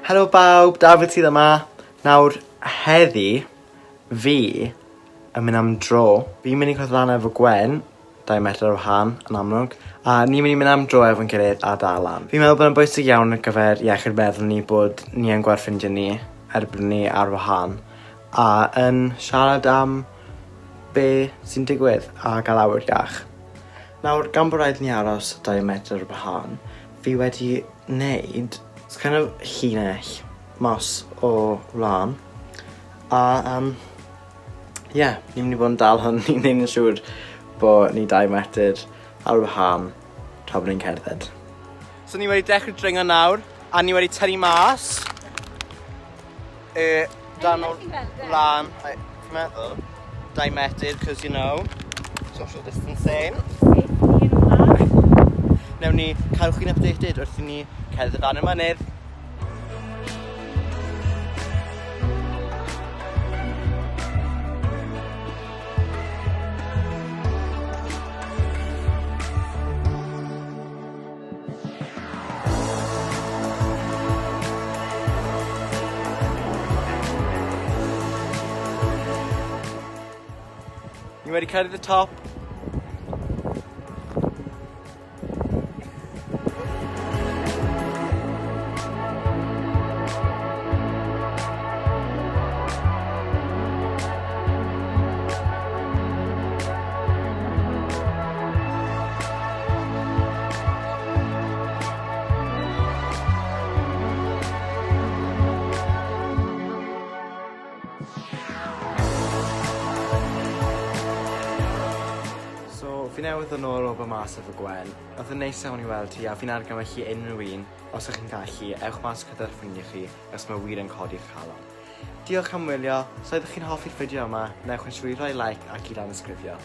Helo bawb, Dafydd sydd yma. Nawr, heddi, fi yn mynd am dro. Fi'n mynd i cwrdd lan efo Gwen, 2 metr ar wahân, yn amlwg, a ni'n mynd i mynd am dro efo'n gilydd a dal lan. Fi'n meddwl bod e'n bwysig iawn ar gyfer iechyd meddwl ni bod ni yn gweld ffrindiau ni er bod ni ar wahân a yn siarad am be sy'n digwydd a gael awyr iach. Nawr, gan bod rhaid i ni aros 2 metr ar wahân, fi wedi wneud it's kind of llinell mas o wlân a yym ie, ni'n mynd i fod yn dal hwn i wneud yn siŵr bod ni 2 metr ar wahân tra bod ni'n cerdded. So ni wedi dechrau dringo nawr a ni wedi tynnu mas y dan o'r wlân, fi'n meddwl, 2 metr, cos you know, social distancing. Newn ni cadw chi'n updated wrth i ni cerdded lan y mynydd. Ni wedi cyrraedd y top. So, fi newydd ddod nôl o fy mas efo Gwen. Oedd yn neis iawn i weld ti a fi'n argymell i unrhyw un, os ych chi'n gallu, ewch mas gyda'r ffrindiau chi, achos mae wir yn codi'ch calon. Diolch am wylio, os oeddech chi'n hoffi'r fideo yma, newch yn siŵr i roi like ac i danysgrifio.